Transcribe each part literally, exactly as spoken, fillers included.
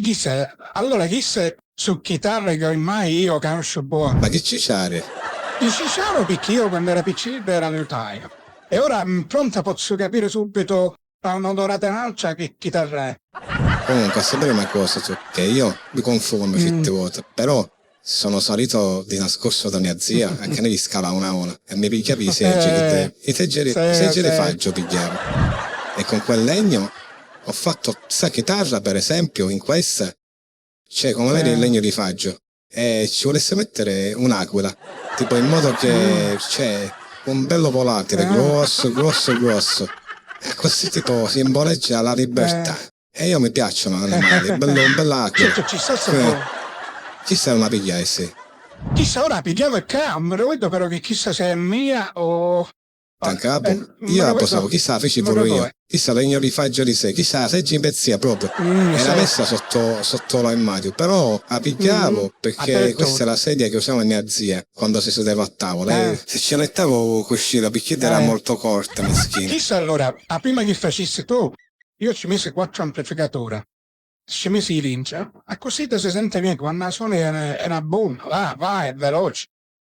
Chissa, allura chissa su chitarra chi ormai io canusciu bonu. Ma chi ciciari? Chi ciciaru picchì io quannu era picciriddu era liutaia. E ora mpronta pozzu capiri subbitu tra una dorata e n'altra chi chitarra è. Comunque, a sapere una cosa, cioè, che io mi confondo certe volte, però sono salito di nascosto da mia zia a canale di scala una a una e mi pigliavi i seggi, che te- i seggi, i seggi di faggio pigliavo. E con quel legno ho fatto sta chitarra, per esempio, in questa c'è, come vedi, il legno di faggio e ci volesse mettere un'aquila, tipo in modo che c'è un bello volatile, grosso, grosso, grosso. E così tipo simboleggia la libertà. E io mi piacciono animali, bello, un bell'aquila. Certo, ci sta sta Eh, cosa. Chissà una pigliai, sì. Chissà ora pigliava e ca, non mi ricordo però che chissà se è mia o Tancapu? Eh, Io la pensavo, chissà, la feci pure io. Chissà, legno di faggio di sé, chissà, se ci impezzia proprio. Mm, e la messa sotto, sotto l'armadio, però la pigliavo perché questa è la sedia che usava mia zia quando si sedeva a tavola. Eh. E se ci allettavo così, la bicchietta era molto corta, mischina. Chissà allora, a prima che facissi tu, io ci misi quattro amplificatori. Ci misi i lince, accussì ti si senti megghiu, quannu la soni è, è na bomba, va, va, è veloce,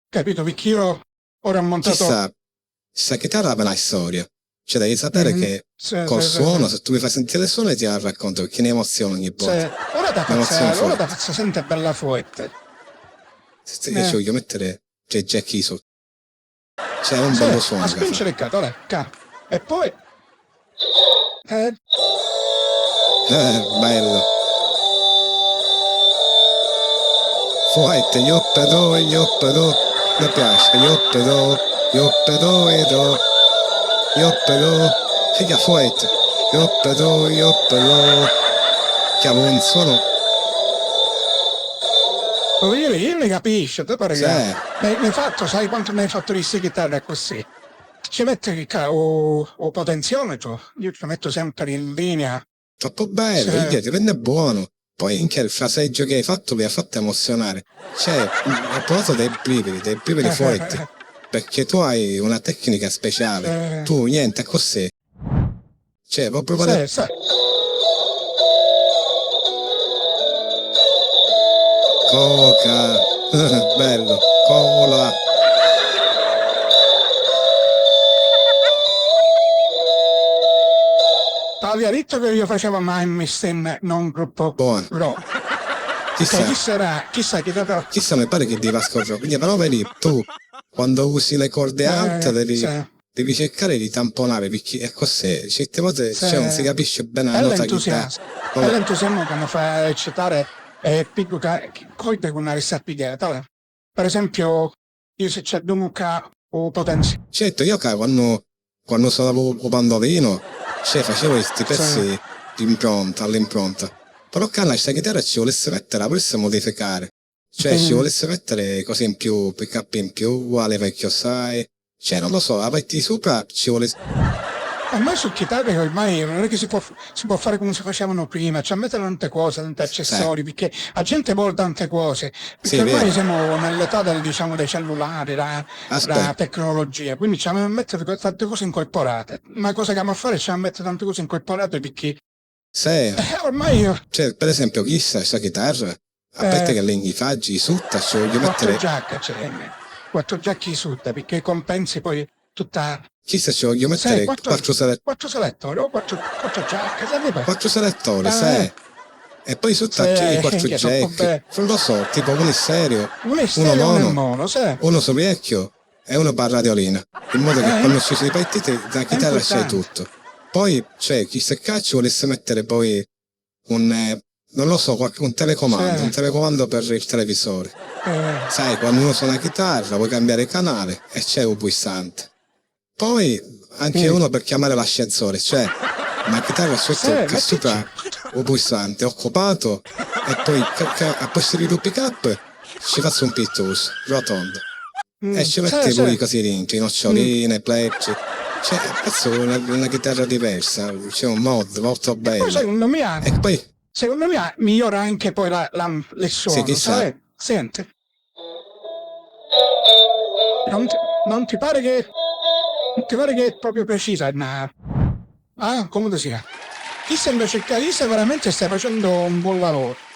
capito? Picchì io ora ho montato. Chissà, sta chitarra havi na storia, cioè devi sapere che col suono, se tu mi fai sentire il suono ti la racconto, perché ne emoziona ogni volta. Ora ti la faccio, ora ti la faccio sentire bella forte. Se ti piace voglio mettere J J Kiso. Cioè, è un bello suono. A spingere qua, ora, qua. E poi. Eh. Eh, bello. Forte, io però, io però. Mi piace, io però, io però, io però. Figa forte. Io però, io però. Chiamo un suono. Io, io ne capisco, ti pare che. Sì. Mi hai fatto, sai quanto mi hai fatto di sti chitarre così? Ci metti ca, o, o potenziometro, io ci metto sempre in linea. Troppo bello, sì. Minchia, ti rende buono. Poi anche il fraseggio che hai fatto mi ha fatto emozionare. Cioè, ho provato dei brividi, dei brividi forti. Perché tu hai una tecnica speciale. Tu niente, così. Cioè, proprio. Sì, sì. Coca. Bello. Cola. T'avia dittu che io facevo mai in Mistin, non gruppo. Buono. Chissà. Cioè, chissà, chissà chi da. Chissà, mi pare che di Vasco Rock. Però vedi, tu, quando usi le corde alte, devi. Devi cercare di tamponare, picchì è così, certe volte, cioè, non si capisce bene la nota che dà. È l'entusiasmo, è l'entusiasmo che mi fa eccitare e piggu ca, corde cu una risarpigliata. Per esempio, io se ci aggiungo ca o potenzi. Certo, io ca quando, quando suonavo u bandolino, cioè, facevo sti pezzi d'impronta, all'impronta. Però ca sta chitarra ci volesse mettere, la volesse modificare. Cioè, ci volesse mettere cose in più, pick up in più, a livello, sai. Cioè, non lo so, la parte di sopra ci vuole. Ormai su chitarre ormai non è che si può, si può fare come si facevano prima, ci ha mettere tante cose, tanti accessori, perché la gente vuole tante cose, perché ormai siamo nell'età del, diciamo, dei cellulari, la, la tecnologia, quindi ci hanno mettere tante cose incorporate. Ma cosa che hanno a fare? Ci hanno mettere tante cose incorporate perché Sì. Eh, ormai io. Cioè, per esempio, chissa, sta chitarra, a parte che l'è in i faggi, i sutta, ci voglio mettere. Quattro giacche c'è, quattro giacche di sutta, perché compensi poi tutta. Chissa ci voglio mettere quattro sele. Quattro selettori, o quattro, quattro giacche, se ne fa. Quattro selettori, sì. E poi sutta ci i quattro giacche. Non lo so, tipo uno è serio, uno mono, uno soviecchio. E uno pâ radiolina, in modo che quannu ci si partiti dâ chitarra c'hai tuttu. Poi, cioè, chissa ccà ci vulissi mettere poi un, eh, non lo so, qualche, un telecomando, un telecomando per il televisore. Sai, quando uno suona la chitarra, vuoi cambiare canale e c'è un pulsante. Poi anche uno per chiamare l'ascensore, cioè una chitarra sotto, che sopra un pulsante occupato e poi ca- ca- a posto di due pick up ci faccio un pittus rotondo. E ci metti pure i cosi dintra, i noccioline, pletti. Cioè, penso una, una chitarra diversa, c'è un mod molto bello. Poi secondo me, e poi secondo me migliora anche poi la, la, il suono, chissà. Sai? Senti. Non ti, non ti pare che, non ti pare che è proprio precisa? Ah, come si chiama? Chissa invece, chissa veramente stai facendo un buon lavoro.